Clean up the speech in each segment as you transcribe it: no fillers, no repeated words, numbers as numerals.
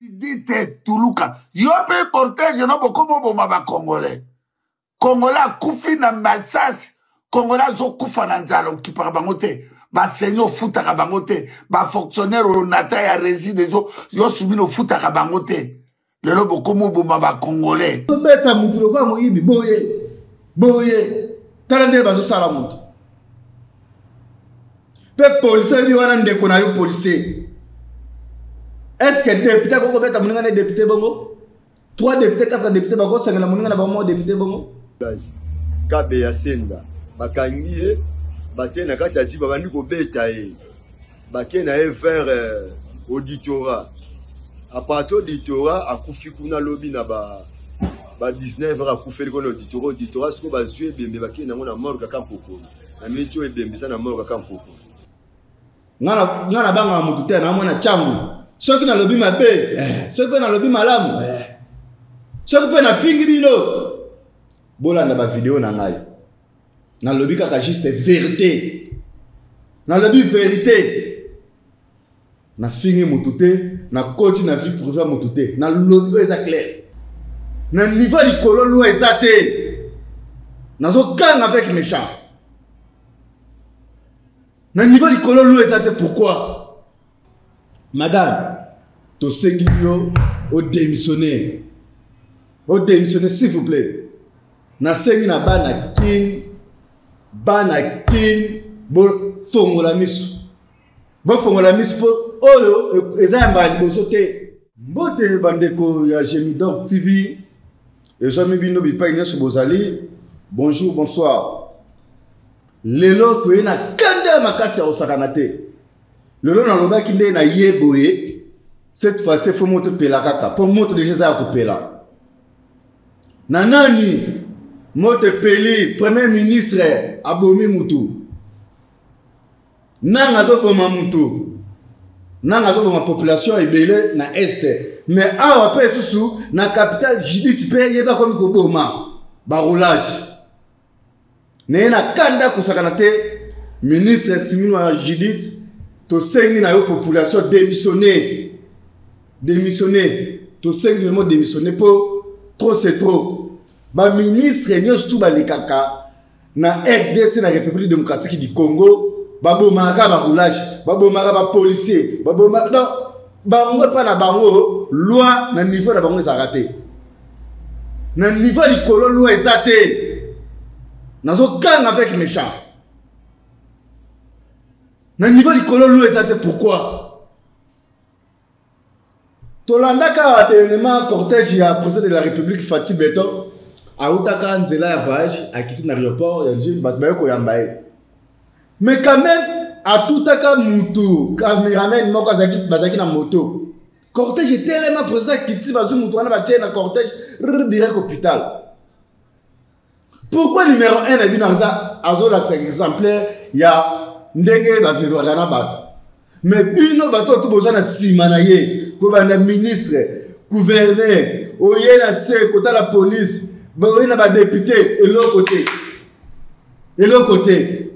Dite tuluka yo mpe cortège no bokomi oboma bacongolais. Congolais akufi na masasi, congolais azokufa na nzala, okipaka bango te, basengi ofutaka bango te, bafonctionnaire onata ya reside ezo yo sumini ofutaka bango te. Lelo bokomi oboma bacongolais. Obeta mutu lokola moyibi boye boye, tala ndenge bazosala moto. Mpe policier oyebi wana ndeko na yo policier, est ce que député akoki kobeta moninga na député bongo? 3 député, 4 député bakosangela moninga na bango moko député bongo? Kabe ya Senda bakangi ye, batie na kati ya jeep, babandi kobeta ye, bake na ye vers auditorat. A partir auditorat akufi kuna lobi na ba 19 heures, akufeli kuna auditorat. Auditorat sikoyo bazwi ebembe, bakei nango na morgue kaka Mpokolo. Na miniti oyo ebembe eza na morgue kaka Mpokolo. Nga nabangaka motu te, na mwana Tshangu. Soki nalobi mabe, soki mpe nalobi malamu, soki mpe nafingi bino, bolanda ba video na ngai. Nalobi kaka juste vérité. Nalobi vérité. Nafingi motu te, nakoti na vie privée ya motu te. Nalobi oyo eza clair. Na niveau likolo loi eza te. Nazokanga avec méchant. Na niveau likolo loi eza te, pourquoi? Madame, tosengi yo odémissionner. Odémissionner s'il vous plaît. Nasengi na bana Kin, bana Kin, bofongola miso. Bofongola miso po oyo eza ya mbala liboso te. Mbote bandeko ya Gemidor TV, ezwami bino bipai nyonso bozali. Bonjour, bonsoir. Lelo toye na kanda ya makasi ya kosakana te. Lelo nalobaki nde na ye boye, cette fois-ci faut moto pela kaka, po moto déjà eza ya kopela. Na nani moto epeli, premier ministre abomi mutu. Nanga azoboma mutu. Nanga azoboma population ebele na est. Mais awa pe susu na capitale Judith pe ye bakomi koboma ba roulage. Naye na kanda kosakana te, ministre Suminwa Judith, tosengi na yo population démissionner. Démissionner. Tosengi vraiment démissionner po trop c'est trop. Ba ministre nyonso tout balekaka na RDC, na République démocratique du Congo, babomaka ba roulage, babomaka ba policier, babomaka donc bango epa na bango loi na niveau na bango ezalaka te. Na niveau likolo loi eza te. Nazokanga avec méchant. Na niveau likolo loi eza te, pourquoi? Tolandaka dernièrement cortège ya président de la République Fatshi Béton, autaka nzela ya voyage, akiti na aéroport ya Njili, bato baye koyamba ye. Mais quand même atutaka mutu, cameraman moko bazalaki na moto. Cortège etelema, président akiti, bazwi mutu wana batie na cortège, rrr, direct hôpital. Pourquoi numéro 1 na bino azolakisa exemplaire ya ndenge bavivraka na bato? Mais bino bato oyo boza na nsima na ye, kobanda ministre, gouverneur, oye na se kotala police, oye na badepute, eloko te. Eloko te.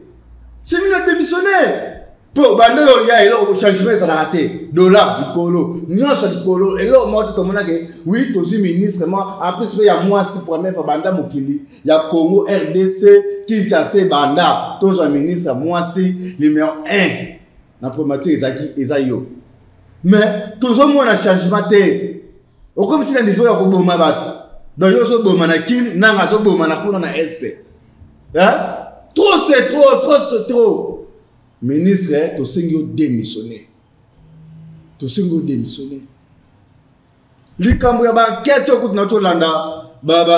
C'est bino démissionnaire. Po banda oyo ya eloko changement ezalaka te, dollar likolo, nyonso likolo, eloko moko te tomonake. Oui, tozwi ministre moko en plus mpe ya mwasi, première fois banda mokili ya Congo RDC Kinshasa banda tozwa ministre mwasi numéro 1 na problématique ezalaki eza yo. Mais tozomona changement te. Okomi tina niveau ya koboma bato. Donc yo ozoboma na Kin, nanga azoboma na kuna na Est. Hein? Trop c'est trop, trop c'est trop. Ministre, tosengi yo démissionner. Tosengi yo démissionner. Likambo ya ba enquête oyo kutu na tolanda ba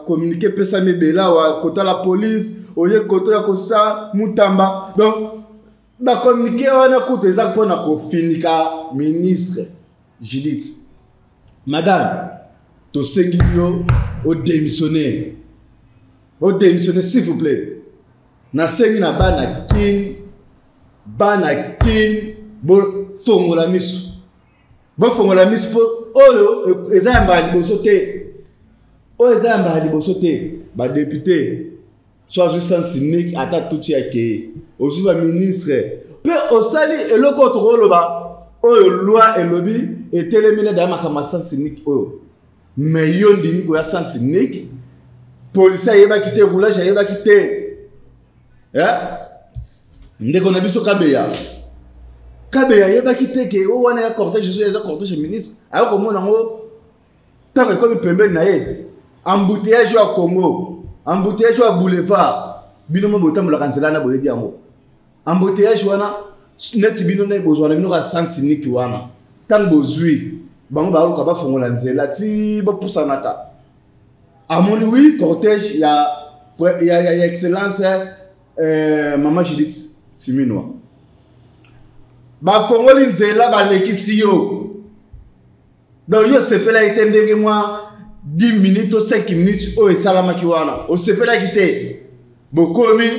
communiqué pesami ebele awa, kota la police, oye koto ya kosa Mutamba. Donc ba communiqué wana kutu eza mpona kofinika ministre Judith. Madame, tosengi yo odémissionner. Odémissionner s'il vous plaît. Nasengi na bana Kin, bana Kin, bofongola miso. Bofongola miso po oyo eza ya mbala liboso te. Oyo eza ya mbala liboso te. Ba député, soit azwi sens unique ata tuti ya keye. Ozwi ba ministre pe osali eloko oyo tokoloba. Oyo loi elobi etelemi na daya makambo ya sens unique oyo. Mais yo ndimi koya sens unique, policier ayebaki te, roulage ayebaki te. Eh? Ndeko na biso Kabeya. Kabeya ayebaki te ke oyo wana ya cortège ezo eza cortège ministre, ayo komona yango ntango ekomi pembeni na ye. Embouteillage ya Congo, embouteillage ya boulevard, bino mo botambolaka nzela na boyebi yango. Embouteillage wana neti bino nde bozwa na bino ka sens unique wana. Ntango bozwi bango baluka bafongola nzela ti bopusanaka. Amoni oui cortège ya ya, ya, ya excellence Maman Judith Suminwa. Bafongoli nzela balekisi yo. Donc yo osepelaki te ndenge mwa 10 minutes to 5 minutes oyo esalamaki wana. Osepelaki te. Bokomi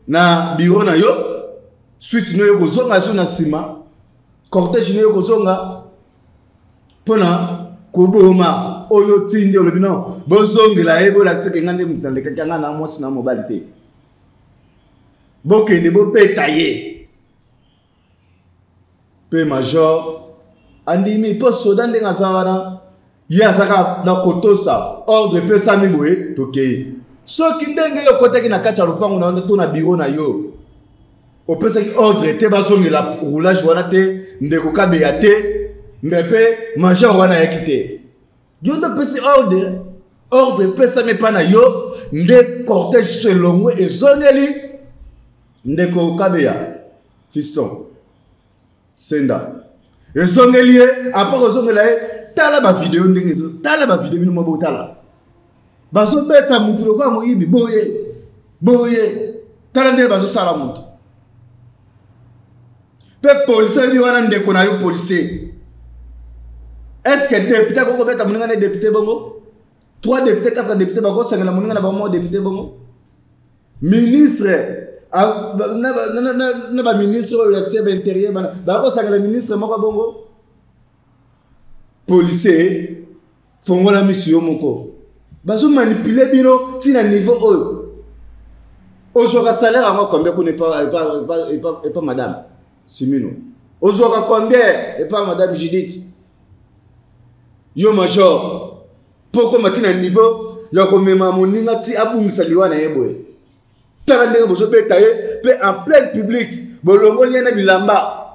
na bureau na yo, suite no yo kozonga so na nsima, cortège no yo kozonga mpona koboma oyo tindi olobi non, bozongela ye bolakisaka nga nde moto alekaki nga na mwasi na mobali te. Bokende bobeta ye. Pe major andimi po soda ndenge aza wana ye aza kaka na kotosa ordre epesami boye tokei. Soki ndenge yo okotaki na kati ya lopango na yo to na bureau na yo opesaki ordre te bazongela roulage wana te, ndeko Kabeya te, mbe pe major wana ayaki te, yo nde opesi ordre, ordre epesami epai na yo nde cortège so elongwe ezongeli ndeko Kabeya fiston Senda ezongeli ye. Après kozongela ye, tala ba video ndenge ezo, tala ba video bino mwa botala, bazobeta mutu lokola moyibi boye boye, tala ndenge bazosala mutu. Pe policier oyebi wana ndeko na yo policier, est-ce que député akoki kobeta moninga na député bongo? 3 députés, 4 députés bakosangela moninga na bango moko député bongo? Ministre na ba ministre oyo ya sebe intérieur bana bakosangela ministre moko bongo? Policier fongola misu yo moko, bazo manipuler bino ti na niveau oyo. Ozwaka salaire yango combien kuna epa madame Simino? Ozwaka combien epa madame Judith? Yo major po koma ti na niveau ya komema moninga ti abungisa liwa na ye boye. Tala ndenge bozobeta ye pe en plein public, bolongoli ye na bilamba,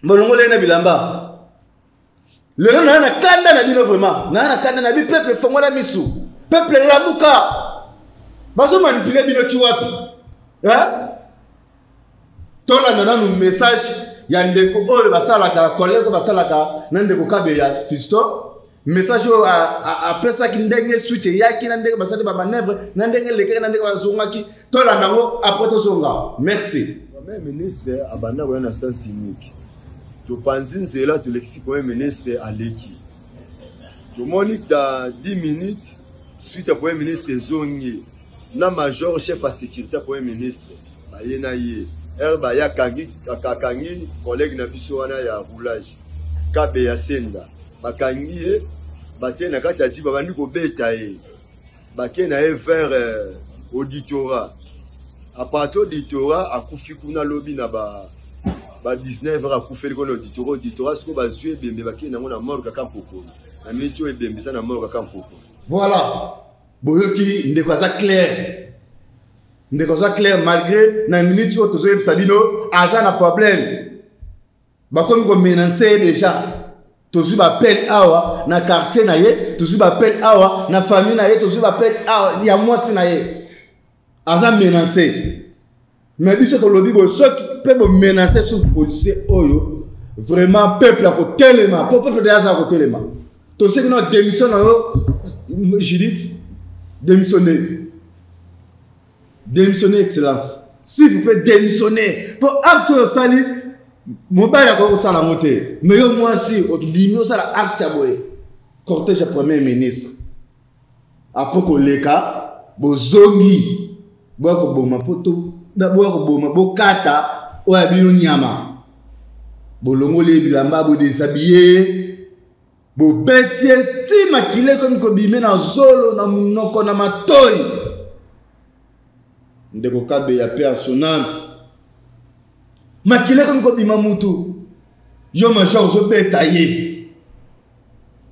bolongoli ye na bilamba. Lelo na na kanda na bino vraiment, na na kanda na bi peuple fongola misu, peuple lamuka. Bazo manipuler bino ti wapi? Hein? Tolanda nanu message ya ndeko oyo basalaka collègue oyo basalaka na ndeko Kabeya Fiston, message oyo apesaki ndenge switch eyaki na ndenge basali ba manœuvre na ndenge elekaki na ndenge bazongaki. Tolanda yango après tozonga. Merci. Premier ministre abanda koya na sens unique, topanzi nzela tolekisi premier ministre aleki, tomoni ta 10 minutes suite ya premier ministre ezongi na major chef ya sécurité ya premier ministre baye na ye r baye akangi, akangi collègue na biso wana ya roulage Kabeya Senda, bakangi ye batie na kati ya jiba babandi kobeta ye, bake na ye vers auditorat. À partir auditorat akufi kuna lobi na ba 19 heures akufeli kuna auditorat. Auditorat sikoyo bazwi ebembe bakei nango na morgue kaka Mpokolo. Na miniti oyo ebembe eza na morgue kaka Mpokolo. Voilà, boyoki ndeko aza clair, ndeko aza clair malgré na miniti oyo tozoyebisa bino aza na problème, bakomi komenacer ye déjà. Tozwi bapele awa na quartier na ye, tozwi bapele awa na famille na ye, tozwi bapele awa ya mwasi na ye, aza menacé. Mais biso tolobi boye, soki mpe bomenacer sur policier oyo, vraiment peuple akotelema, po peuple deja aza kotelema. Toseki na démission na yo Judith, démissionner, démissionner excellence, s'il vous plaît, démissionner. Po acte oyo osali, mobali akoki kosala yango te, mais yo mwasi ondimi osala acte ya boye, cortège ya premier ministre après koleka bozongi boya koboma po to boya koboma bokata oyo ya bino nyama, bolongoli ye bilamba, bodéshabille, bobeti ye ti makila ekomi kobime na zolo na monoko na matoi. Ndeko Kabeya pe asonami. Makila ekomi kobima mutu. Yo major ozobeta ye.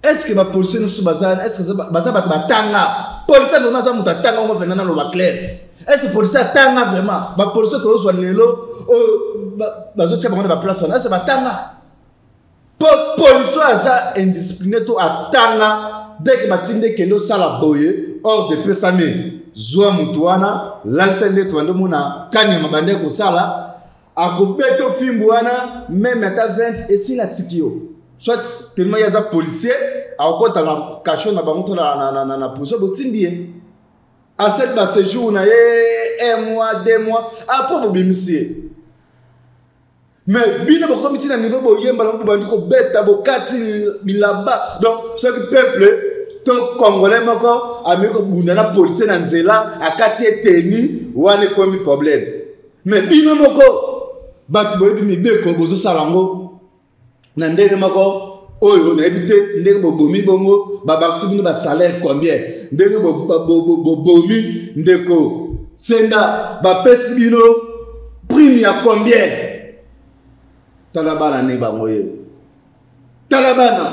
Est-ce que ba policiers nyonso baza est-ce que baza bato batanga? Policier vraiment aza moto atanga ngo mpenza naloba clair. Est-ce que policier atanga vraiment? Ba policiers tozozwa lelo oyo bazotia bango na ba place wana, est-ce que batanga? Po policier aza indiscipliné to atanga dès que batindi ekende osala boye ordre epesami zwa motu wana lalisa nde tobandi omona kanyama bande kosala akobeta fimbu wana meme ata 20 esili atiki yo soit tellement ye aza policier akokota na cachot na bango to na, na, na, na, na prison botindi ye asali ba séjour na ye un mois deux mois après bobimisi ye mais bino bokomi ntina niveau boyemba na bobandi kobeta bokati bilamba donc soki peuple to congolais moko ameki kobunda na policier na nzela akati eteni wana ekomi problème mais bino moko bato boyebi mibeko bozosala yango na ndenge moko oyo nayebi te ndenge bobomi bongo babakisi bino basalaire combien ndenge bobomi ndeko senda bapesi bino prime ya combien tala bana ne bango ye tala bana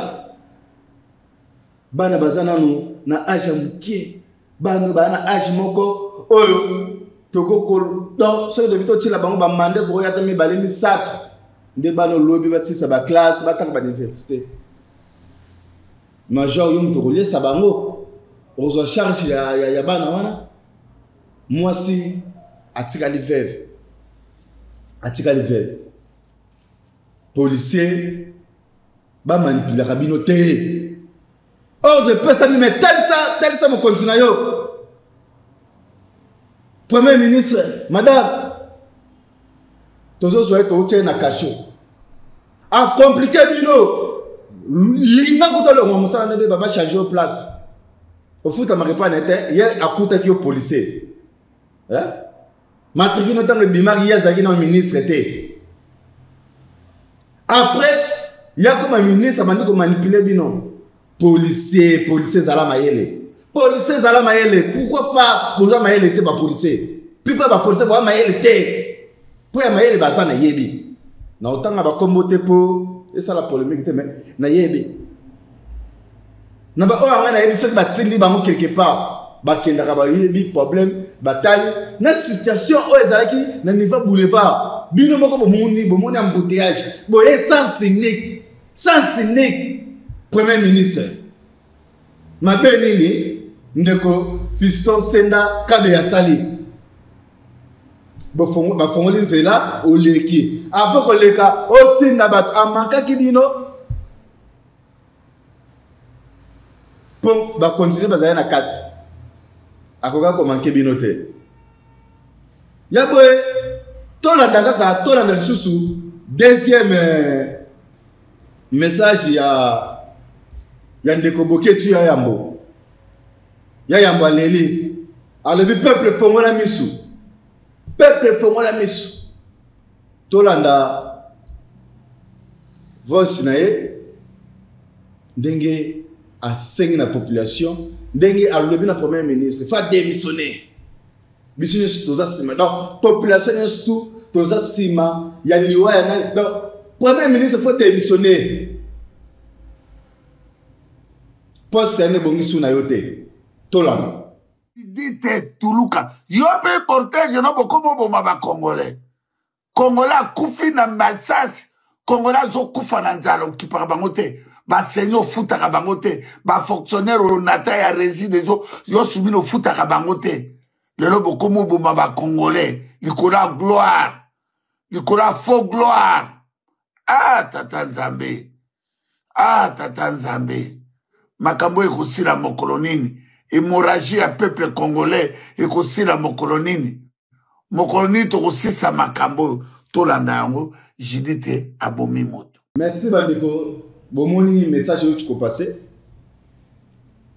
bana baza nanu na age ya mokie bana baza na age moko oyo tokokolo donc soki tobi totyela bango bamande kokoya ata mibale misato nde bana olobi basilisa baklasse batanga bauniversité major yo moto okoliesa bango okozwa charge ya, ya, ya bana wana mwasi atikali veuve atikali veuve policier bamanipulaka bino te ordre epesami me talisa talisa mokonzi na yo premier ministre madame tozozwa ye toutya ye na kasho akomplike bino linga kuta olongwa mosala nde beba bachange yo place ofutamaka epai na ye te ye akutaki yo policier eh? matricule no ntango ebimaki ye azalaki na ministre te après ye akoma ministre abandi komanipule bino policier policier ezala mayele policier ezala mayele pourquoi pas boza mayele te bapolicier plupart bapolicier boza mayele te mpo ya mayele baza nayebi na otanga bakombo te mpo esala polémique te mais nayebi na baoyo yanga nayebi soki batindi bango quelque part bakendaka bayebi problème batali na situation oyo ezalaki na niveau boulevard bino moko bomoni bomoni embouteillage boye sans unique sans unique premier ministre mabe nini ndeko fiston senda kabe asali bafongoli nzela oleki apres koleka otinda bato amankaki bino mpo bakontinue bazali na kati akokaki komanke bino te ya boye tolanda kaka tolanda lisusu deuxième euh, message ya ya ndeko boketu ya yambo ya yambo aleli alobi peuple fongola misu peuple fongola misu tolanda voice na ye ndenge asengi na population ndenge alobi na premier ministre fa démissionner biso nyonso toza nsima donc population nyonso tu toza nsima ya liwa ya nani donc premier ministre faut démissionner poste yana ebongisi na yo te tolanda dite tuluka yo mpe cortège no bokomi oboma bacongolais congolais akufi na masasi congolais azokufa na nzala okipaka bango te basengi ofutaka bango te bafonctionnaire onata ya reside ezo yo subini ofutaka bango te lelo bokomi oboma bacongolais likolo ya gloire likolo ya faux gloire ah tata nzambe ah tata nzambe makambo ekosila mokolo nini hémorragie ya peuple congolais ekosila mokolo nini mokolo nini tokosisa makambo oyo tolanda yango judite abomi moto merci bandeko bomoni message oyo tikopase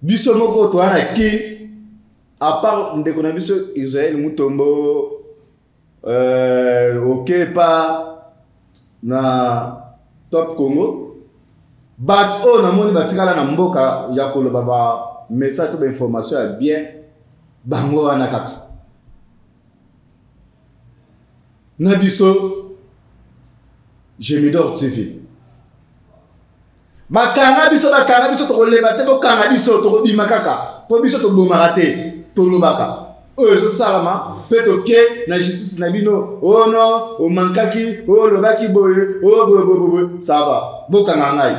biso moko toya na ki apart ndeko na biso israel mutombo euh, okepa na top congo bato oyo namoni batikala na mboka ya koloba ba message to bainformation ya bien bango wana kaka na biso Gemidor TV. Bakanga biso, bakanga biso, tokoleba te, bokanga biso, tokobima kaka. Po biso tobomaka te, tolobaka. Oyo ezosalama mpe toke na justice na bino. Oh non, omankaki, oh olobaki boye, oh boye boye boye, ça va. Bokanga ngai.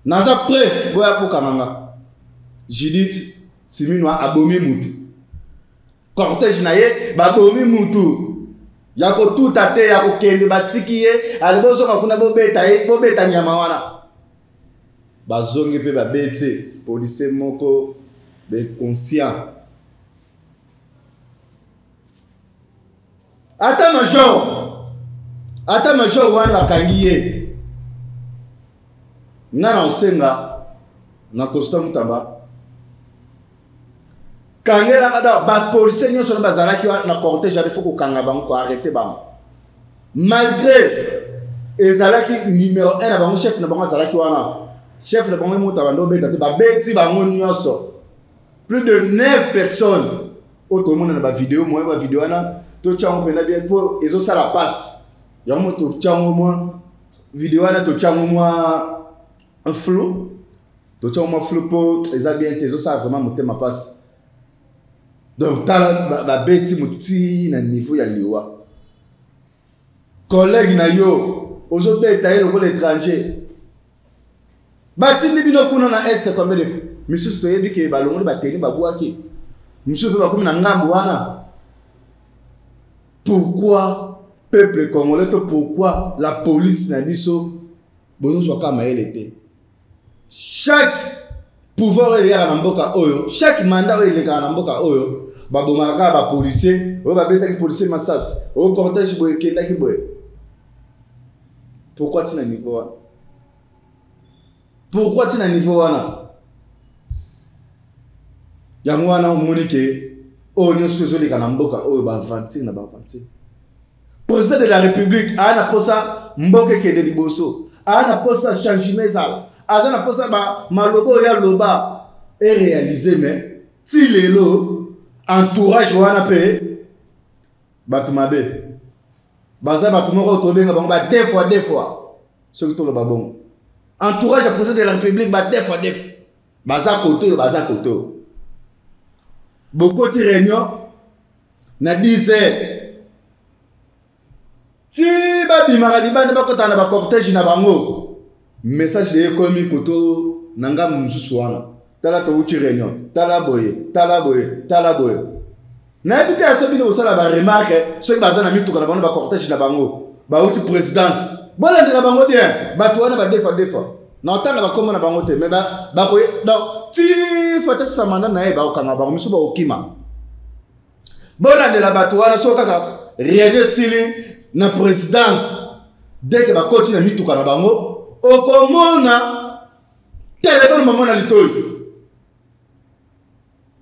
Naza prêt, boya bokanga nga. Judith Suminwa abomi mutu. Cortège na ye babomi mutu ya kotuta te ya kokende batiki ye ale bozonga kuna bobeta ye bobeta nyama wana bazongi mpe babeti policier moko inconscient ata major ata major wana bakangi ye nga na osenga na Constant Mutamba kangelaka da bapolisier nyonso na bazalaki na cortège wana faut kokanga bango koarrete bango malgré ezalaki numero 1 na bango chef na bango azalaki wana chef na bango ye moto abanda obeta te babeti bango nyonso plus de 9 personnes oyo tomona na bavideo moye bavideo wana totya yango mpenza bien mpo ezosala mpasi yango mo totya yango mwa video wana totya yango mwa flou totya mwa flou mpo eza bien te ezosala vraiment motema mpasi donc tala babeti motu ti na niveau ya liwa collègue na yo ozobeta ye lokola étranger batindi bino kuna na est combien de fois misusu toyebi ke balongoli bateni babwaki misusu mpe bakomi na ngambo wana pourquoi peuple congolais to pourquoi la police na biso bozozwa kaka mayele te chaque pouvoir oyo eyaka na mboka oyo chaque mandat oyo elekaka na mboka oyo babomaka kaka bapolisier oyo babetaki policier masasi oyo cortège boye ekendaki boye pourquoi ntina niveau wana pourquoi ntina niveau wana yango wana omoni ke oyo nyonso ezoleka na mboka oyo baaventure na baaventure président de la république aya na mposa mboka ekende liboso aya na mposa changement ezala aza na mposa maloba oyo aloba eréalise mais ti lelo entourage wana mpe bato mabe baza bato moko tobenga bango ba deux fois deux fois soki toloba bongo entourage ya président de la république ba deux fois deux fois baza kote oyo baza kote oyo bokoti réunion na 10 heures ti babimaka libanda bakotana na bacortège na bango message de ekomi koto na ngambo mosusu wana tala towuti réunion tala boye tala boye tala boye nayebi te ya so bino kosala baremarke soki baza na mituka na bango na bacortège na bango bawuti présidence bolandela bango bien bato wana badefa defa na otanga bakombo na bango te mais bakoye donc ti fatasisa manda na ye bakokanga bango misu bakokima bolandela bato wana soki kaka réunion esili na présidence dès que bakoti na mituka na bango okomona telefone mama na litoi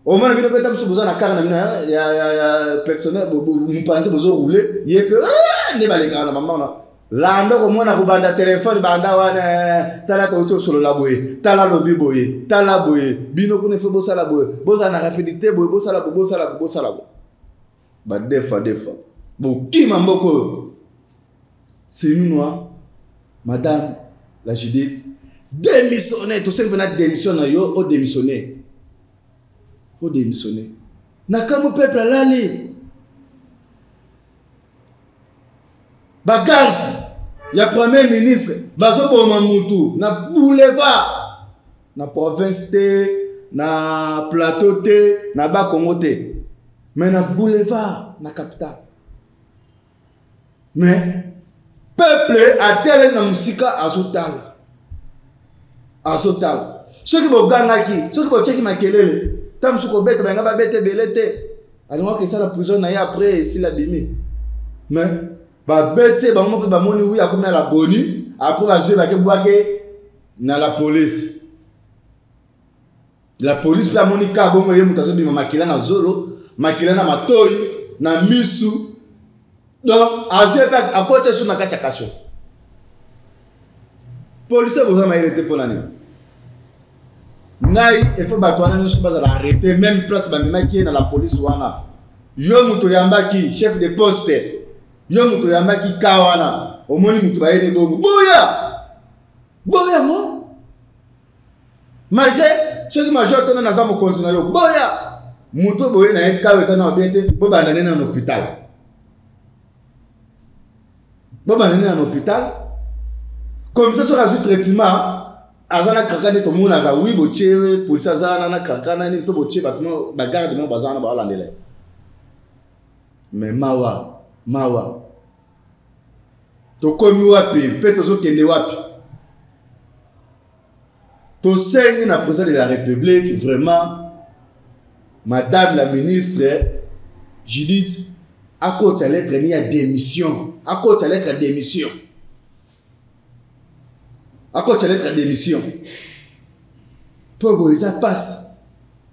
omona bino mpe ta mosusu boza na kare na bino ya personnel mopanzi bozoroule ye mpe ah, nde balekaka na mama wana landa komona kobanda telefone banda wana eh, tala touti osolola boye tala lobi boye tala boye bino kuna ifo bosala boye bozala na rapidité boye bosala boye bosala boye bosala boye badefa defa bokima mboka oyo siminwa madame la judith démissionne tosengi mpena démission na yo odémissionne odémissionne na kambo peuple alali bagarde ya premier ministre bazoboma mutu na boulevard na province te na plateau te na bakongo te mais na boulevard na capitale mais peuple atelemi na mosika azotala azotala soki bogangaki soki botiaki makelele ntango mosusu kobeta balinga babeta ebele te alingaka esala prison na ye après esila bimi mais babeti ye bango mpe bamoni wi akomi na la boni après bazwi bake bwake na la police la police mpe amoni ka bongo ye moto azobima makila na zolo makila na matoi na misu donc azwi mpe akoti esu na kati ya kasho policier boza mayele te mpo na nini ngai efo bato wana nyonso bazala arrete meme place bamemaki ye na la police wana yo moto oyambaki chef de poste yo moto oyambaki ka wana Omoni moto bayeni bongo. Boya! Boya yango. Malgré soki major tona naza mokonzi na yo, boya! Moto boye na ye kawa eza na bien te, bobanda nde na hôpital. Bobanda nde na hôpital. Comme ça soki azwi traitement aza na kraka nde tomonaka wi botie polisi aza wana na kraka na nini to botie bato bagarde moko baza wana baolandela ye mais mawa mawa tokomi wapi mpe tozokende wapi tosengi na président de la république vraiment madame la ministre judith akotya lettre ni ya démission akotya lettre ya démission akotya lettre ya démission mpo boye eza mpasi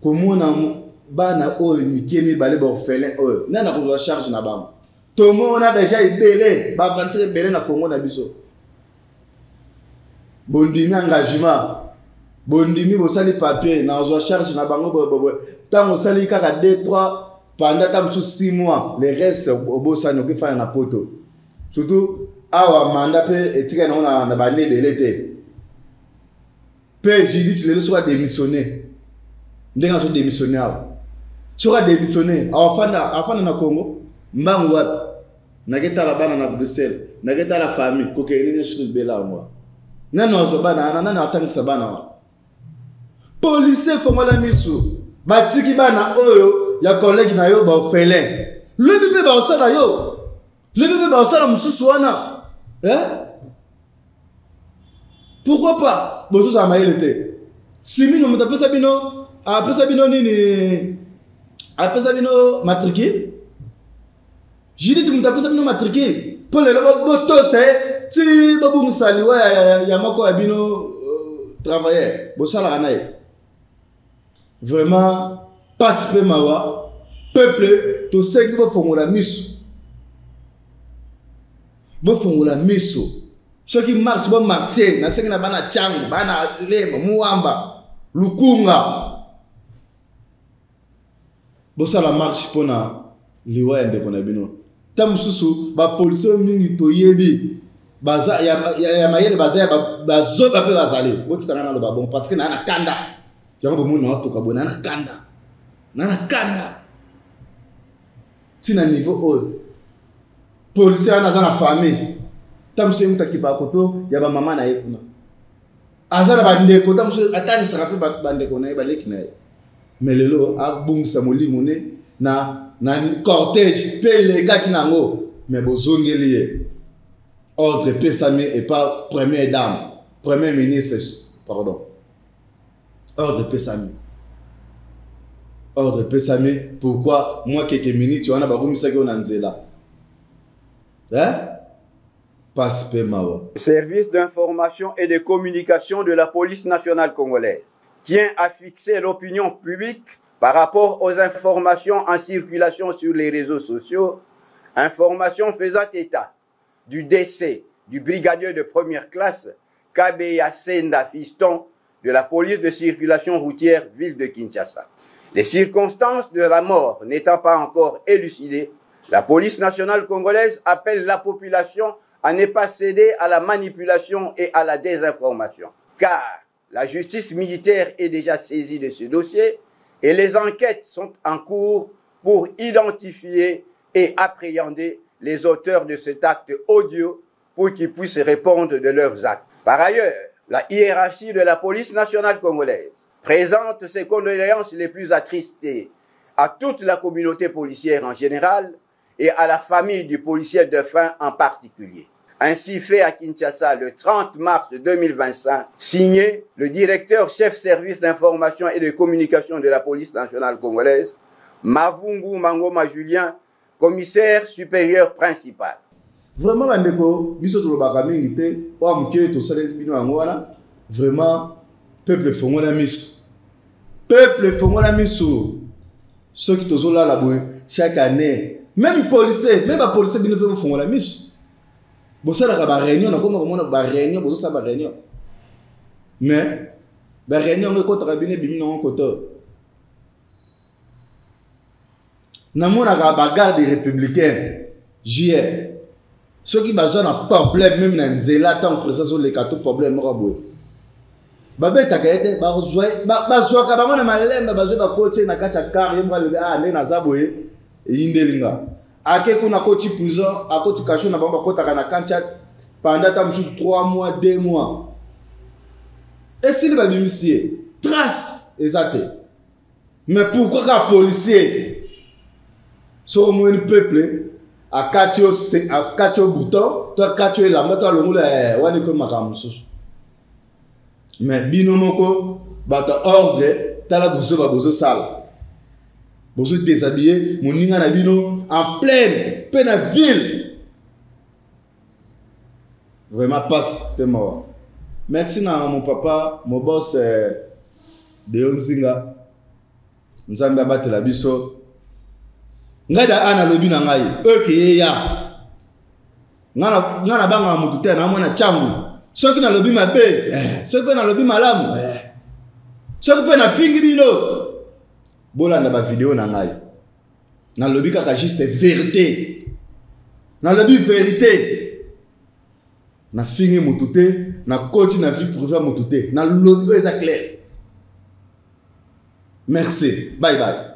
komona bana oyo mike mibale baorphelin oyo nani akozwa charge na bango tomona deja ebele baaventure ebele na congo na biso bondimi engagement bondimi bosali papier nazwa charge na bango boyeboye ntango osali kaka 2 3 pendant ata mosusu 6 mois le reste obosani okefana na poto surtout awa manda mpe etikali nango na, na bane ebele te mpe judith lelo soki ademissionne ndenge azo demissionne awa soki ademissionne afanda afanda na congo mbangu wapi naketala bana na bruxelles naketala famille kokende nyonso libela yango nani azwa bana wana nani atangisa bana wana policier fongola misu batiki bana oyo ya collègue na yo baorphelin lobi mpe baosala yo lobi mpe baosala mosusu wana eh? pourquoi pas bozozala mayele te simino moto apesa bino apesa bino nini apesa bino matricule judith moto apesa bino matricule mpo lelo botosa ye ti bobungisa liwa ya, ya, ya moko ya bino euh, travailleur bosalaka na ye vraiment pasi mpe mawa peuple tosengi bofongola miso bofongola miso soki marche bomarche nasengi na bana cango bana lema muamba lukunga bosala marche mpo na liwa ya ndeko na bino ta mosusu bapolisi oyo mingi toyebi baza ya, ya, ya mayele baza ya bazoba mpe bazali botikanga naloba bon parce que naa na kanda yango bomoni naotoka boye naa na kanda naa na kanda ntina niveau oyo policier wana aza na famille ta mosusu ye moto akipaka koto ya bamama na ye kuna aza na bandeko ta mosusu atangisaka mpe bandeko na ye baleki na ye me lelo abungisa molimo ne na, na cortège mpe elekaki na yango me bozongeli ye ordre epesami epa première dame premier ministre pardon ordre epesami ordre epesami pourquoi mwa keke minute wana bakomisaki yo na nzela eh? pasi mpe mawa Service d'information et de communication de la police nationale congolaise tient à fixer l'opinion publique par rapport aux informations en circulation sur les réseaux sociaux, informations faisant état du décès du brigadier de première classe Kabeya Senda Fiston de la police de circulation routière ville de Kinshasa. Les circonstances de la mort n'étant pas encore élucidées, la police nationale congolaise appelle la population à ne pas céder à la manipulation et à la désinformation. Car la justice militaire est déjà saisie de ce dossier et les enquêtes sont en cours pour identifier et appréhender les auteurs de cet acte odieux pour qu'ils puissent répondre de leurs actes. Par ailleurs, la hiérarchie de la police nationale congolaise présente ses condoléances les plus attristées à toute la communauté policière en général et à la famille du policier défunt en particulier. Ainsi fait à Kinshasa le 30 mars 2025, signé le directeur chef service d'information et de communication de la police nationale congolaise, Mavungu Mangoma Julien, commissaire supérieur principal. Vraiment bandeko biso tolobaka mingi te oyo moke tosaleli bino yango wana vraiment peuple fongola miso peuple fongola miso soki tozolala boye chaque année même policier même bapolicier bino mpe bofongola miso bosalaka baréunion nakoma komona baréunion bozosala baréunion mais baréunion yango ekotaka bino ebimi nango koto namonaka bagarde républicain jr Soki baza na problème meme na nzela ntango président azoleka to problème moko boye babetaka ye te, bazwaka bango na malembe, bazwi bakoti ye na kati ya car, ye moko alobi ah nde naza boye eyindeli nga, ake kuna akoti prison, akoti kasho na bango, bakotaka na kantia pendant ata mosusu 3 mois 2 mois, esili babimisi ye, trace eza te. Mais pourquoi kaka policier? Soki omoni peuple akati yo, akati yo bouton to akati yo elamba to alongola eh, wana ekomi makambo mosusu. Mais bino moko bato ya ordre, tala buzoba bozosala, bozo déshabiller moninga na bino en pleine mpe na ville. Vraiment passe mpe mawa. Merci na mon papa, mon boss eh, Deo Nzinga. Nzambe abatela biso. Ngai da ana lobi na ngai oyo ye ya ngai nabangaka motu te, na mwana changu. Soki nalobi mabe eh, soki mpe nalobi malamu eh, soki mpe nafingi bino, bolanda bavideo na ngai. Nalobi kaka juste vérité, nalobi vérité, nafingi motu te, nakoti na vie privée ya motu te, nalobi oyo eza clair. Merci, bye bye.